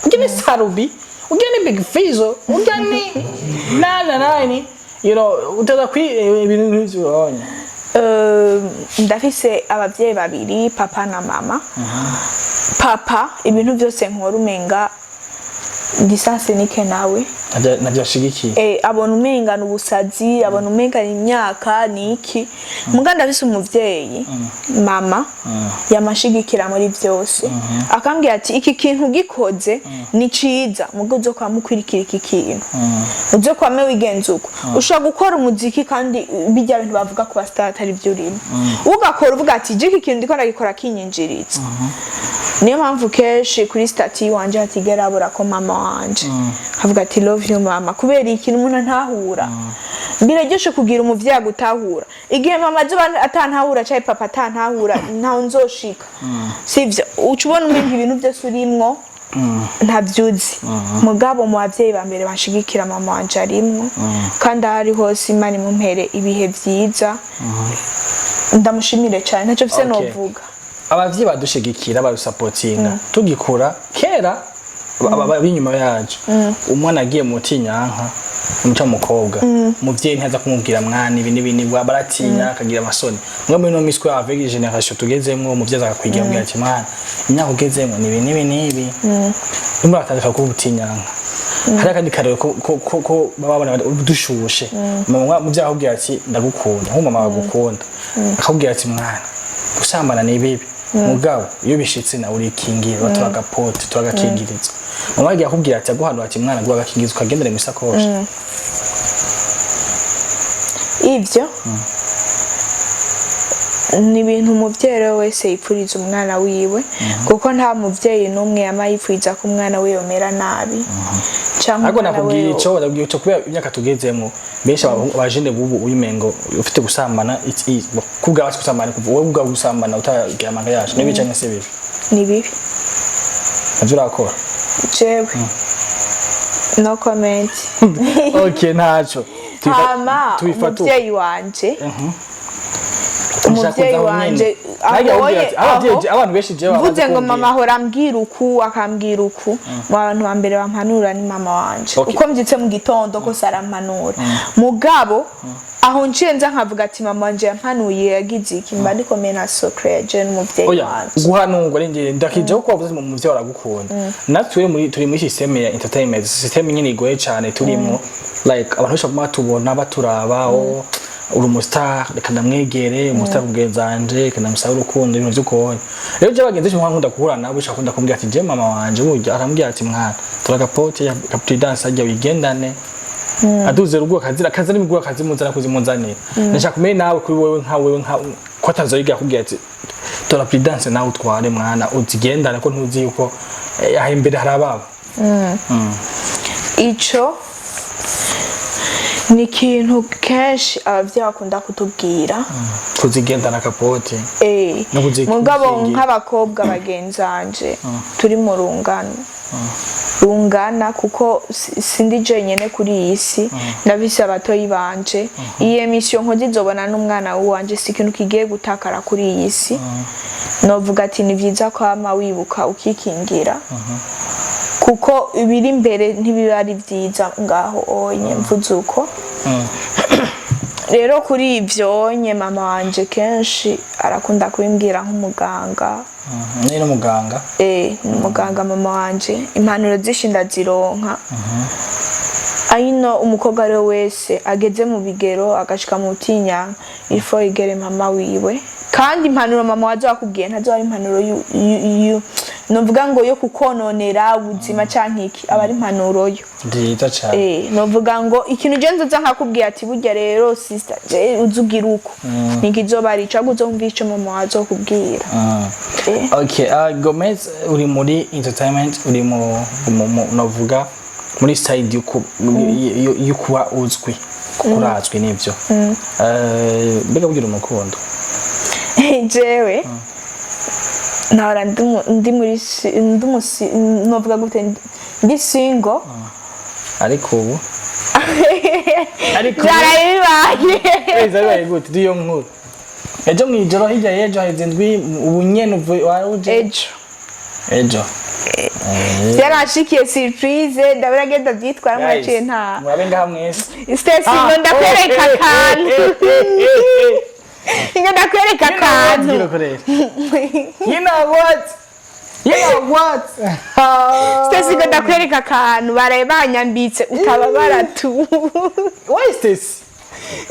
urya ni Sarubi, urya ni Big Fizzo, urya ni nana nani," utaza kwi ibintu nk'ivyo ubonye. Ndafise abavyeyi babiri, papa na mama. Papa ibintu byose nkora umenga distance nike nawe. Navyo ashigikiye. Abona umenga ni ubusazi, abona umenga ni imyaka ni iki. Muga ndafise umuvyeyi mama yamashigikira muri byose, akambwira ati: "Iki kintu ugikoze ni ciza, muga uzokwama ukwirikira iki kintu, uzokwame wigenza uko." Ushobora gukora umuziki kandi bijya bintu bavuga ku ba star atari byo urimo, ugakora uvuga ati: "Je iki kintu ndiko ndagikora kinyinjiriza." Niyo mpamvu kenshi kuri statut wanje hatigera habura ko mama wanje, avuga ati: "Love you, mama." Kubera ikintu umuntu antahura, biraryoshe kugira umuvyeyi agutahura. Igihe mama azoba atantahura canke papa atantahura, ntaho nzoshika. Sivyo? Uca ubona umenga ibintu byose urimwo ntavyuzi. Mugabo mu bavyeyi ba mbere banshigikira, mama wanje arimwo, kandi aho ari hose Imana imumpere ibihe vyiza, ndamushimire cane. Ntacyo mfise novuga. Abavyeyi badushigikira, badusapotinga tugikura kera, b'inyuma yacu. Umwana agiye mu tinyanka, umuca umukobwa, umuvyeyi ntiyaza kumubwira: "Mwana, ibi n'ibi." Nibwo baratinya, akagira amasoni. Mwe muri no miswi, avec génération tugezemwo, umuvyeyi akakwigira, amubwira ati: "Mwana, imyaka ugezemwo ni ibi n'ibi n'ibi." Nimba batandukanye kuba ubutinyanka, hari akandi karero ko baba babona dushushe. Mama, muvyeyi akakubwira ati: "Ndagukunda," nk'umama bagukunda akakubwira ati: "Mwana, gusambana ni bibi, mugabo iyo bishitse nawe urikingira, turagapote, turagakingirizo." Mama yagiye akubwira ati, aguhanura ati: "Mwana, guha agakingirizo ukagendere mu isakoshi." Ivyo ni ibintu umuvyeyi rero wese yipfuriza umwana wiwe, kuko nta muvyeyi n'umwe yama yipfuriza ko umwana we yomera nabi canke Ariko umwana nakubwira we ico, ndabwira ico kubera imyaka tugezemwo, benshi abajene bubu uyimengo ufite gusambana kubwa gusambana, kuva wowe ubwa gusambana utagira amanga yacu nibi canke se bibi? Ni bibi. Navyo urakora? Jewe no comment. Okay, ntaco. Hama Tubifata uko. umuvyeyi wanje Umuvyeyi wanje ahoye aho Abantu benshi jewe mvuze bamaze ngo kumbwira. Mama ahora ambwira uku, akambwira uku. Mu bantu ba mbere bampanura ni mama wanje. Uko mbyutse mu gitondo kose arampanura. Mugabo aho nciye nza nkavuga ati mama wanje yampanuye, yagize iki, mba ndikomeye na secret je n'umuvyeyi Oya, wanje. Guhanurwa ari ngende ndakije ko wavuze mu muvyeyi aragukunda. Natwe turi muri system ya entertainment, system nyine igoye cyane turimo, like abantu benshi baguma batubona, baturaba: "Oh, uri umustar, reka ndamwegere, umustar mugenzi wanje, reka ndamusabe urukundo," ibintu vy'ukonye. Rero je bagenzi benshi nkunda guhura nabo, ushaka kunda kumbwira ati je mama wanje burya arambwira ati: "Mwana, tora gapote ya Prudence ajya wigendane." Aduze rugo akazira akaza n'imigura akazimuzana kuzimuzanira. Ndashaka kumenya nawe kuri wewe, nka wewe, nka ko atazoyiga akubwira ati: "Tora Prudence nawe utware mwana, uzigendane," ko ntuzi yuko aho imbere hari ababo. Ico ni ikintu kenshi abavyeyi bakunda kutubwira. Kuzigendana kapote. No Mugabo kuzikingira. nk'abakobwa bagenzanje turi mu rungano rungana, kuko sindi jenyene kuri iyi si, ndafise abatoyi banje. Iyi émission nkoze izobona n'umwana wanje, si ikintu kigiye gutakara kuri iyi si. Novuga ati ni vyiza kwama wibuka ukikingira, kuko ibiri imbere ntibiba ari vyiza. Ngaho onye mvuze uko. Rero kuri ivyo nye, mama wanje kenshi arakunda kubimbwira nk'umuganga. Ni n'umuganga? Eh, ni umuganga mama wanje. Impanuro zinshi ndazironka. Ayino umukobwa ari we wese ageze mu bigero, agashika mu butinyanka, ifo igere mama wiwe. Kandi impanuro mama wazo akubwiye ntazo ari impanuro novuga ngo yo kukononera ubuzima canke iki, aba ari impanuro yo Nziza cane. Eh, novuga ngo ikintu je nzoza nkakubwira ati burya rero sister, je uzugira uko, nikizoba ari ico, ahubwo uzumva ico mama wazokubwira. Okay, Gomez, uri muri entertainment, uri mu novuga muri side yo kuba uzwi, kuko urazwi nivyo. Mbega bugira umukundo? Jewe nahora ndi muri ndi novuga gute, ndi single. Ariko ubu Byaraye bibaye. Eh, bibaye gute? Diyo nkuru ejo mwijoro, hirya y'ejo haheze indwi, ubu nyene uvuye waruje? Ejo. Ejo. Byaranshikiye surprise, ndabona agenda byitwaramo, yaciye nta Murabe ngaha mwese. Stacy, ngo ndakwereka akantu, ngo ndakwereka akantu. You know what? You know what? Stacy, ngo ndakwereka akantu baraye banyambitse utababara tu. Why is this?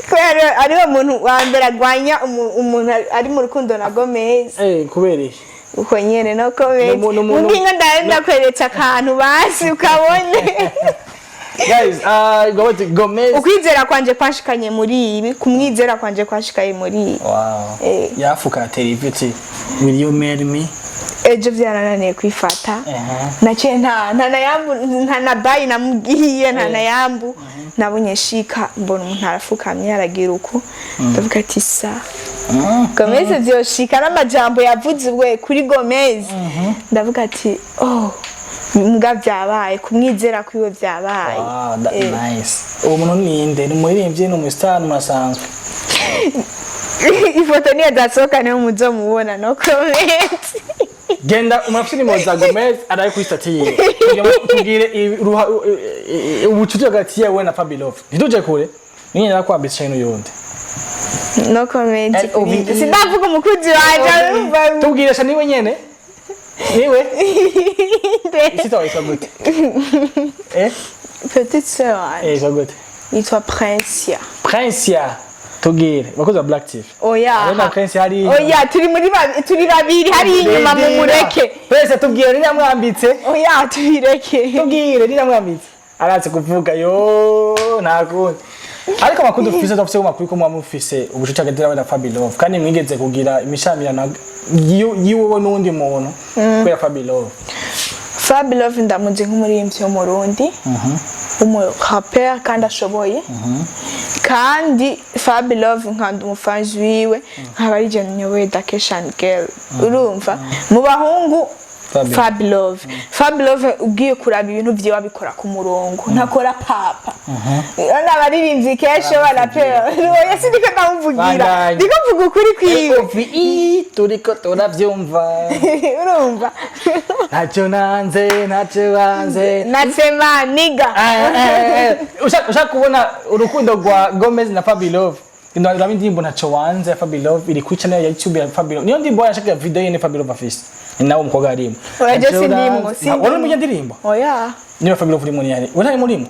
Kubera ariwe muntu wa mbere agwanya umuntu ari mu rukundo na Gomez. Eh, kubera iki? Uko nyene no comment. Mbwingo ndakweretse akantu basi ukabone. Guys, Gomez. Ukwizera kwanje kwashikanye muri ibi, kumwizera kwanje kwashikanye muri ibi. Wow. Yafuka atera ivi ati: "Will you marry me?" Ejo byarananiye kwifata. Naciye nta na yambu, nta na bayi namubwiye, nta na yambu. Nabonye shika mbona umuntu arafukamye, aragira uku, ndavuga ati sa Gomez vyoshika n'amajambo yavuze we kuri Gomez, ndavuga ati oh, mbwa byabaye, kumwizera kwiwe byabaye. Wow, that nice. Uwo muntu ninde? Ni umuririmbyi, ni umustar, ni umuntu? Ifoto niyo zasohoka niyo muzomubona, no comment. Genda umuntu afite nimero za Gomez araye kuri statut yiwe. Kugira ngo tubwire ubucuti hagati yawe na Fabilove. Ntituje kure. Niyo narakwambitse cyane n'uyundi. No comment. L-O-V-E. Sindavuga umukunzi wanje, urumva. Tubwire sha, niwe nyene? Niwe? Isita witwa gute? Eh? Petite sœur wanje. Eh, yitwa gute? Yitwa Princia. Princia. Tubwire. Bakozi ba Black TV. Oya. Arena Prince hari. Oya, turi muri turi babiri hari inyuma, mu mureke. Prince, tubwire ni namwambitse. Oya, tubireke. Tubwire ni namwambitse. Aratse kuvuga yo nta kundi. Ariko amakuru dufise, dufise amakuru ko muba mufise ubucuti hagati yawe na Fabilove, kandi mwigeze kugira imishamirano yiwowe n'uwundi muntu kubera Fabilove. Fab Love ndamuzi nk'umuririmbyi wo mu Burundi, umurapeur kandi ashoboye. Kandi Fab Love nkanda umufanzi wiwe, nkaba ari je nyoboye Dakeshan Girl. Urumva mu bahungu Fabi. Fabilove. Fabilove ugiye kuraba ibintu vyiwe abikora ku murongo, ntakora papa. Urabona abaririmbyi kenshi iyo barapera, oya, sindiko ndamuvugira, Bandanye. ndiko mvuga ukuri kwiwe. OVE turiko turavyumva. Urumva? Ntacyo nanze, ntacyo banze. Nasema niga. Ushaka kubona urukundo rwa Gomez na Fabilove, uraba indirimbo "Ntacyo Wanze" ya Fabilove, iri kuri channel ya YouTube ya Fabilove. Niyo ndirimbo yashaka video yene Fabilove afise, ni nawe umukobwa arimo. Oya, je Ntacyo sindimwo, nanze. sindimwo. Wari muri iyo ndirimbo? Oya. Niba Fabilove urimo, ni yari uri murimo?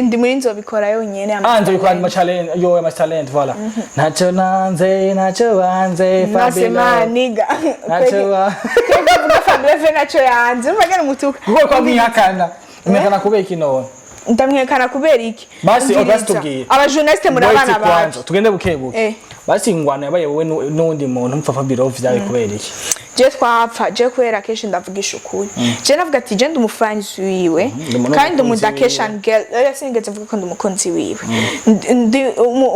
Ndi muri "Nzobikora" yonyene. Ah, "Nzobikora" ama challenge yo, ama talent, voilà. Ntacyo nanze, ntacyo wanze. Nasema Fabilove niga. ntacyo wa Twebwe avuga Fabilove ntacyo yanze, urumva ngene umutuka. Kuko kwa mwihakana, mwihakana kubera iki none? Ndamwihakana kubera iki? Basi, Umviriza. basi tubwire. Abajournaliste muri Wait, abana kwanza, bacu. Tugende buke buke. Basi ingwano yabaye wowe n'uwundi muntu mpfa Fabilove vyabaye kubera iki? Je twapfa je kubera kenshi ndavugisha ukuri. Je navuga ati je ndi umufanzi wiwe Ndi umuntu kandi w'umukunzi umudakeshan girl. Oya, sinigeze mvuga ko ndi umukunzi wiwe. Ndi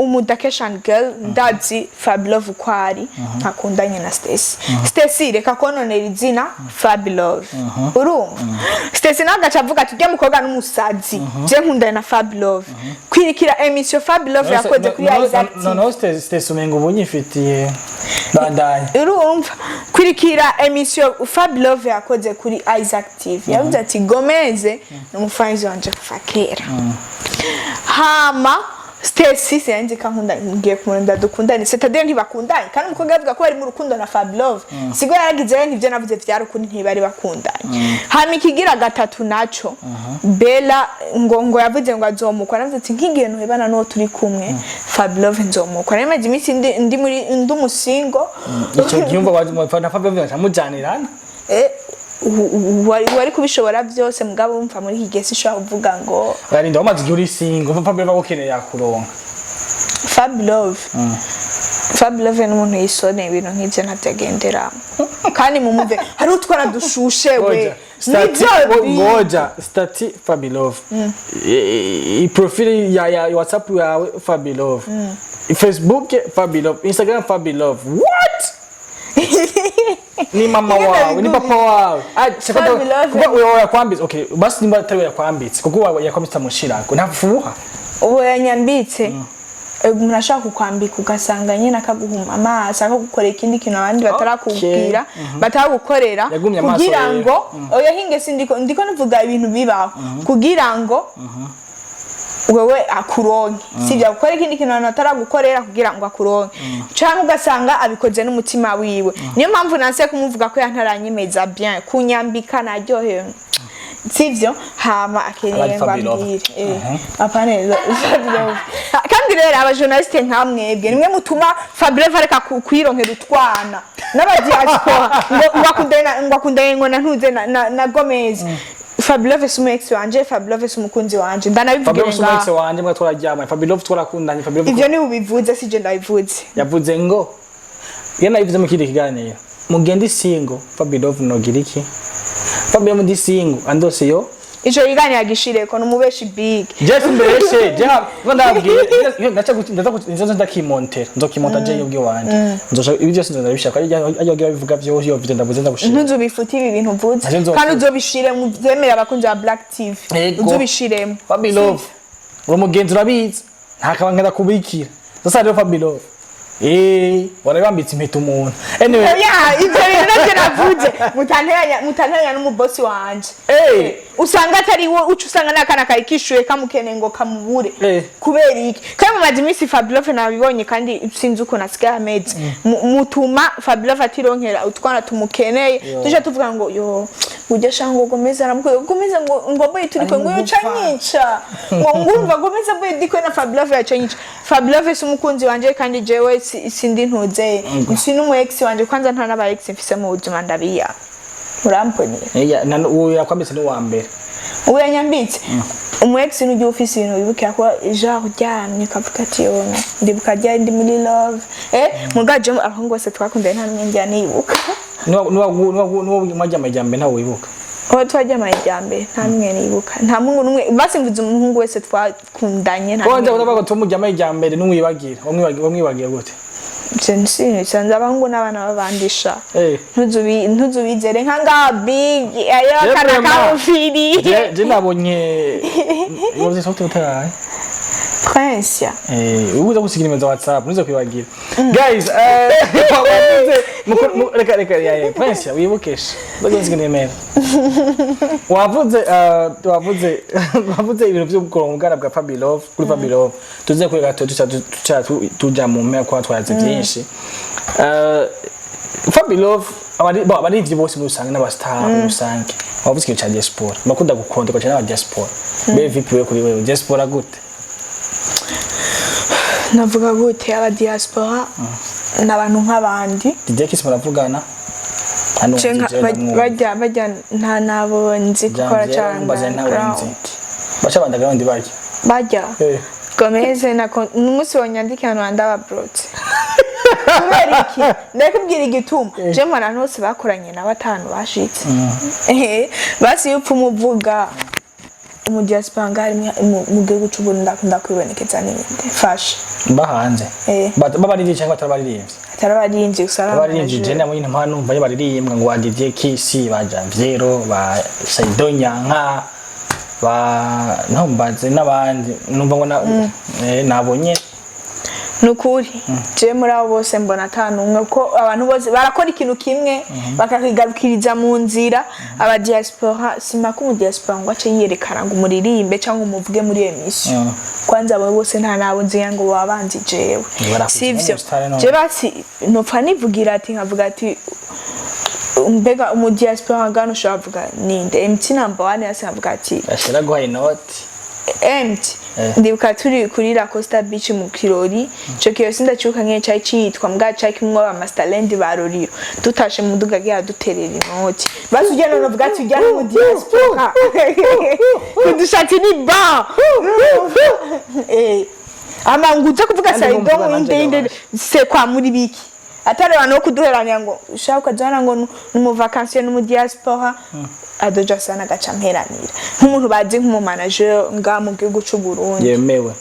umudakeshan girl, ndazi Fabilove uko ari, ntakundanye na Stacy. Stacy, reka kononera izina Fabilove. Urumva, Stacy nawe agaca avuga ati ujya mukobwa n'umusazi, je nkundanye na Fabilove. Kwirikira émission Fabilove yakoze kuri Isaac TV. Noneho Stacy umenga ubu nyifitiye, bandanye. Urumva, kurikira émission Fabilove yakoze kuri Isaac TV, yavuze ati Gomez ni umufanzi wanje kuva kera. Hama Stacy sinzi ko ankunda, ngiye kumurunda dukundane, c'est-à-dire ntibakundanye. Kandi umukobwa yavuga ko bari mu rukundo na Fabilove, sigo yaragize rero ntibyo navuze vyari ukuri, ntibari bakundanye. Hama ikigira gatatu naco, Bella ngo yavuze ngo azomukwa. Navuze ati nk'igihe ntuhebana n'uwo turi kumwe, Fabilove nzomukwa. Nari maze iminsi ndi muri ndi umusingo. Icyo gihe umva na Fabilove bacamujyanirana. Wari kubishobora byose, mugabo wumva muri iki gihe sinshobora kuvuga ngo Barinda wamaze igihe uri single, Fabilove agukeneye yakuronka. Fabilove, Fabilove ni umuntu yisoneye, ibintu nk'ibyo ntabyo kandi mumuve hari utwana dushushe we. Ngoja, statut. Nibyo. Ngoja, statut Fabilove, i profile ya WhatsApp yawe Fabilove, Facebook Fabilove, Instagram Fabilove. What, ni mama Ingene wawe, ni papa wawe? Ah, Fabilove. Kuko wewe yakwambitse, okay, basi nimba atari we yakwambitse, kuko wawe yakwambitse amushirako ntafuha. Ubu yanyambitse. Umuntu ashaka kukwambika ugasanga nyine akaguhuma amaso, akagukorera ikindi kintu abandi batarakubwira, bataragukorera. Yagumye amaso Kugira rero. ngo oya, hinge, sindiko ndiko nivuga ibintu bibaho kugira ngo wewe akuronke, sibyo? Gukora ikindi kintu abantu bataragukorera kugira ngo akuronke, cyangwa ugasanga abikoze n'umutima wiwe. Niyo mpamvu nanse kumuvuga ko yantaranyemeza bien kunyambika, naryohewe, sivyo? Hama akeneye Abari ngo Fabilove. ambwire. Apane Fabilove. Kandi rero abajournaliste nka mwebwe nimwe mutuma Fabilove areka kwironkera utwana n'abadiaspora ngo akundane ngo na ntuze na Gomez. Fabilove si umu ex wanje, Fabilove si umukunzi wanje, ndanabivugira Fabilove si umu ex ngaha. wanje, mwe twararyamanye, Fabilove twarakundanye, Fabilove Ivyo ni ubivuze, sije ndabivuze. Yavuze ngo iyo nabivuze mu kindi kiganiro mugende single, Fabilove nogira iki? Fabilove ndi single andose yo. Ico kiganiro agishireko ni umubeshi big. Jeff mbeshe je ndabwiye ndaca ndaza ndakimontera, nzokimonta je yubwe wanje, nzoca ibi byose ndabishaka ajya bivuga byose, iyo video ndavuze ndabushira. Ntuzubifute ibi bintu uvuze. Navyo nzofuta. Kandi uzobishiremo, uvyemere abakunzi ba Black TV. Ego. Uzobishiremo. Fabilove uri umugenzi, urabizi, nta kabanga ndakubikira. Sasa rero Fabilove warabambitse impeta umuntu, anyway. Oya, ivyo bintu navyo navuze, mutanteranya n'umubosi wanje. Usanga atari wo uca usanga n'akana kari kishuye kamukeneye ngo kamubure. Kubera iki? Kandi mumaze iminsi Fabilove nabibonye, kandi sinzi ukuntu asigaye ameze. Mutuma Fabilove atironkera utwana tumukeneye. Tuje tuvuga ngo yo ujya shanga ngo Gomez aramukunda, Gomez ngo boy turi ngo yoca nyica, ngo ngumva Gomez boy dikwe na Fabilove yaca nyica. Fabilove si umukunzi wanje, kandi jewe sindi ntuze, si n'umu ex wanje. Kwanza nta n'aba ex mfise mu buzima, ndabiya uramponiye. Eya, na uwo yakwambitse ni uwa mbere. Ubu yanyambitse umu ex n'ujya ufise ibintu wibukira ko genre uryamye ukavuga ati yona ndibuka ryari ndi muri love. Mugaje abahungu bose twakundanye nta n'umwe njya nibuka. Niwa mwajya amajyambere ntawe wibuka? Uwo twajyamanye irya mbere nta n'umwe nibuka, nta muhungu n'umwe. Basi mvuze umuhungu wese twakundanye nta Ko n'umwe. wajya uravuga ngo tumujya amajyambere n'umwibagira, wamwibagira gute? Sinzi, abahungu n'abana babandisha. Ntuzubizere nka ngaha big ayo Je akana vraiment. kamufiriye. Je nabonye wavuze soft utaraye. Prince. Ubu uza gusiga nimero za WhatsApp, ntuze kwibagira. Guys, wavuze reka reka ya Prince wibukeshe. Uza gusiga nimero. Wavuze ibintu byo gukora ubwana bwa Fabilove kuri Fabilove. Tuze kuri gato tuca tuja mu mpera kwa twaze byinshi. Fabilove abari bo abarivyi bose muri rusange n'aba star muri rusange. Wavuze ikintu ca diaspora. Bakunda gukondwa cyane n'aba diaspora. Be VP we kuri wewe diaspora gute? Navuga gute, aba diaspora ni abantu nk'abandi. DJ Kiss muravugana? Hano Je bajya nta nabo nzi gukora cyane. Mbaze ntawe nzi. Underground. Baca underground barya. Bajya Gomez na n'umunsi wanyandika ahantu ndababrotse. Kubera iki? Ndakubwira igituma. Je mbona abantu bose bakoranye na batanu bashitse. Basi iyo upfa umuvuga mu diaspora ngaha mu gihugu c'u Burundi akunda kwibonekeza n'ibindi fasha. Bahanze. Eh. Babaririmbyi cyangwa batarabaririmbyi? Atari abaririmbyi gusa, ari Abaririmbyi je abamanager. namwe nyine numva baririmba ngo ba DJ Kiss, ba Janviero, ba Saido Nyanka, ba ntombaze n'abandi numva ngo nabonye. Nukuri je muri abo bose mbona ata n'umwe, ko abantu bose barakora ikintu kimwe bakakigarukiriza mu nzira. Aba diaspora simaka umu diaspora ngo ace yiyerekana ngo umuririmbe cyangwa umuvuge muri émission. Kwanza abo bose nta nabo nzi ngo baba banzi jewe. Barakuzi sivyo? nk'umusitari none. Je basi nopfa nivugira ati, nkavuga ati mbega umu diaspora ngano ushobora kuvuga ninde? MT number one yase nkavuga ati Ashira guha inoti. Empty. Ndibuka turi kuri La Costa Beach mu kirori, ico kirori sindacibuka nk'iyo cari citwa, mbwa cari kimwe aba Masterland ba Roriro. Dutashe mu muduga agiye duterera inoti, basi ujya none uvuga ati ujya no mu diaspora kudushatsi ni ban ama nguze kuvuga. Kandi Saido numva nanje inde inde se kwa muri biki atari abantu bo kuduheranira ngo ushaka ukajana ngo ni mu vacances no mu diaspora adoja sana agaca mperanira nk'umuntu bazi nk'umu manager nga mu gihugu c'u Burundi. Yemewe.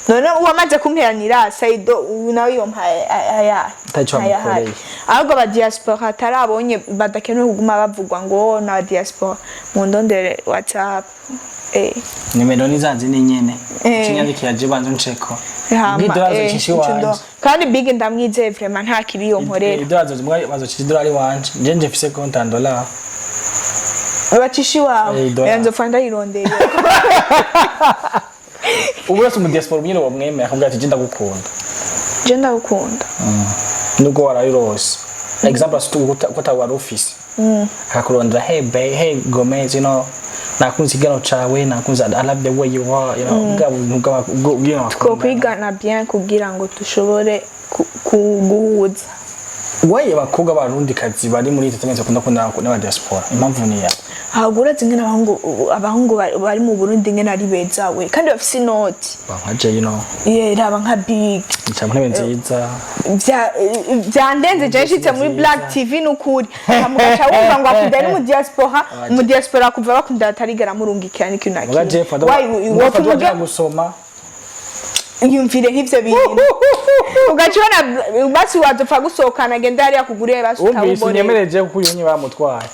None uwamaze kumperanira Saido uyu nawe yompaye ayahe? Ataco wamukoreye. Ahubwo aba diaspora atarabonye badakenewe kuguma bavugwa ngo na diaspora mundondere WhatsApp. Nimero ni zanzi ni nyene. Kinyandikira je banze unceko. Hama, Idolari zocisha ico iwanje. Kandi big ndamwizeye vraiment, nta kibi yonkorera. Idolari bazocisha idolari iwanje. Je mfise konti en dollar. Bacisha iwawe? Idolari. Nzopfa ndayirondeye. Ubu wese mu diaspora nyine wamwemera akubwira ati je ndagukunda. Je ndagukunda. Nubwo warayirose. Example ko wari ufise. Akakurondera: "Hey babe, hey Gomez, nakunze ikiganiro cawe, nakunze, I love the way you are, bwa buntu Twokwigana bien kugira ngo dushobore guhuza. Waye abakobwa b'abarundikazi bari muri entertainment bakunda kundana n'aba diaspora, impamvu ni ya? Ahubwo urazi ingene abahungu bari mu Burundi ingene ari beza we, kandi bafise inoti. Nka Jay, Ye, raba nka big. Yicara mu ntebe nziza. Vyandenze je nshitse muri Black TV, nukuri mugaca wumva ngo akunda n'umu diaspora, umu diaspora kuva bakunda atarigera murungikira n'ikintu na Muga kimwe. Jeff Why, wotuma gusoma. Yumvire nk'ivyo bintu ugaca ubona basi wazopfa gusohokana agenda hariya kuguriye basi Wumvise utawuboneye. Unyemereje kuko uyu bamutwaye.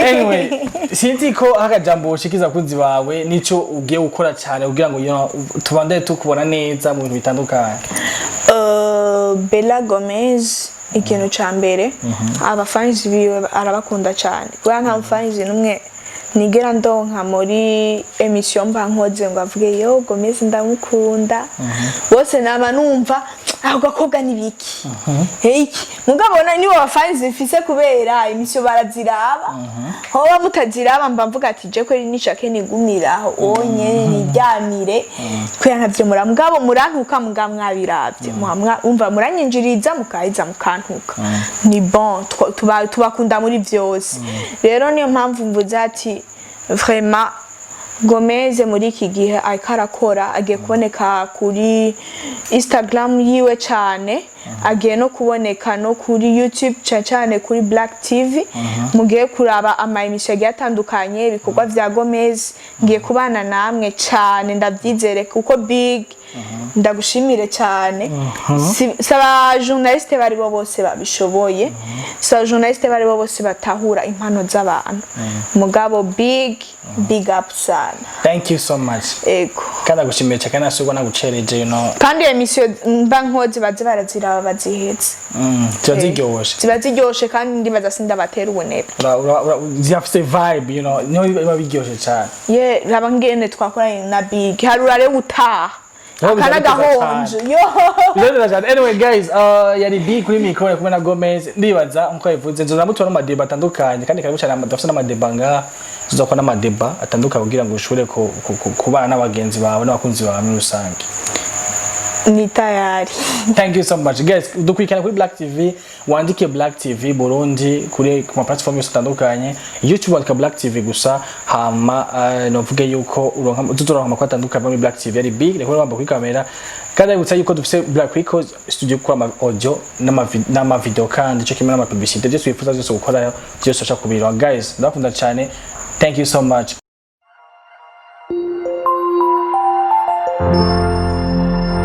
Anyway, sinzi ko akajambo ushikiza abakunzi bawe nico ugiye gukora cyane kugira ngo tubandane tukubona neza mu bintu bitandukanye. Bella Gomez, ikintu ca mbere abafanzi biwe arabakunda cyane, kubera nta mufanzi n'umwe nigera ndonka muri émission mba nkoze ngo avuge: "Yo Gomez ndamukunda." Bose nama numva ako gakobwa ni biki iki, mugabo nibo bafanzi mfise kubera émission baraziraba. Hoba mutaziraba mba mvuga ati je kweri nishake nigumiraho wonyene niryamire kubera ntavyo mura, mugabo murantuka muga mwabiravye. Umva muranyinjiriza mukahiza mukantuka, ni bon, tubakunda muri vyose. Rero niyo mpamvu mvuze ati vraiment Gomez muri iki gihe ariko arakora, agiye kuboneka kuri Instagram yiwe cyane. Agiye no kuboneka no kuri YouTube, cyane cyane kuri Black TV. Mugiye kuraba ama émission agiye atandukanye, ibikorwa vya Gomez. Ngiye kubana namwe cyane, ndabyizere, kuko Big, ndagushimire cyane. Si aba journaliste bari bo bose babishoboye, si aba journaliste bari bo bose batahura impano z'abantu. Mugabo Big, big up sana. Thank you so much. Ego. Kandi agushimiye cyane, kandi nasubwo nagucereje. Kandi iyo émission mba nkoze, baze baraziraba bazihetse. Ziba ziryoshe. Ziba ziryoshe, kandi ndibaza sindabatera ubunebwe. Zirafise vibe, niho biba biryoshe cyane. Ye, raba ngene twakoranye na Big, hari urare utaha. Niho biza akana biteza gahonje cyane. Yo. Bizateza cyane. Anyway guys, yari Big kuri micro, yari kumwe na Gomez. Ndibaza nkuko yabivuze, nzoza mutora mu ma débats atandukanye, kandi karibu cyane. Dufise n'ama débats ngaha, tuzokora n'ama débats atandukanye kugira ngo ushobore kubana n'abagenzi bawe n'abakunzi bawe muri rusange. Ni tayari. Thank you so much guys. Dukurikirana kuri Black TV, wandike Black TV Burundi kuri ku ma platform yose atandukanye, YouTube wandika Black TV gusa. Hama novuge yuko uronka tuzoronka amakuru atandukanye muri Black TV. Ari Big reko wamba kuri kamera, kandi abibutsa yuko dufise Black Records studio gukora ama audio n'ama video, kandi ico kimwe n'ama publicité, byose wifuza byose gukora byose ushaka kubironka. Guys, ndabakunda cyane, thank you so much.